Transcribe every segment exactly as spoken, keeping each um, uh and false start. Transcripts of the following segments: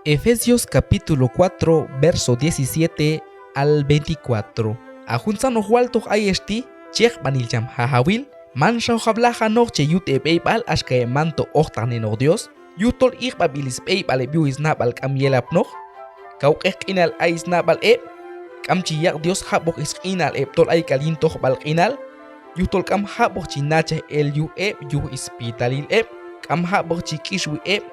Efesios capítulo cuatro, verso diecisiete al veinticuatro. A juntzanoq waltoq ayex ti', chejb'anil cham Jajawil, manxa ojab' lajanoq che yut e b'eyb'al axka heb' manto ojtaqnenoq Dios, yujtol iqb'ab'il is b'eyb'al heb' yuj is nab'al k'am yelapnoq. Kaw q'eqq'inal ay is nab'al heb', k'am chi yaq' Dios jab'oq is q'inal heb' tol ayk'al yin tojb'al q'inal, yujtol k'am jab'oq chi nachaj el yuj heb' yuj is pitalil heb', k'am jab'oq chi k'ixwi heb',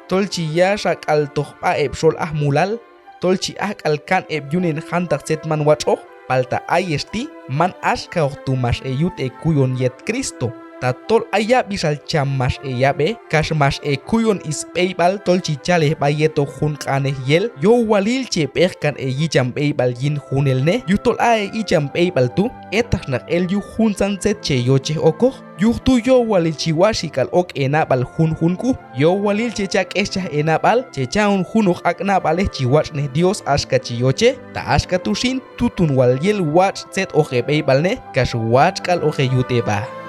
tol chi yaxak'altoq sb'a heb' xol ajmulal, tol chi ajk'al kan heb' yunen jantaq tzet man watx'oq. Palta ayex ti', man axkaoq tu' max e yut e kuyon yet Cristo. Tatol ay yab'ixal cham max e yab'ej, kax max e kuyon is b'eyb'al tol chi chalej sb'a yetoq jun q'anej yel, yowalil che b'eqkan e yicham b'eyb'al yin junelnej, yujtol a e icham b'eyb'al tu' etaxnaq el yuj juntzan tzet che yochej okoq. Yuj tu' yowalil chi watx'jik'al ok e nab'al junjun k'u, yowalil che cha' k'exchaj e nab'al, che cha'on junoq ak' nab'alej chi watx'nej Dios axka chi yochej. Ta axka tu' xin, tutun wal yel watx' tzet oq e b'eyb'alnej, kax watx'k'al oq e yut e sb'a.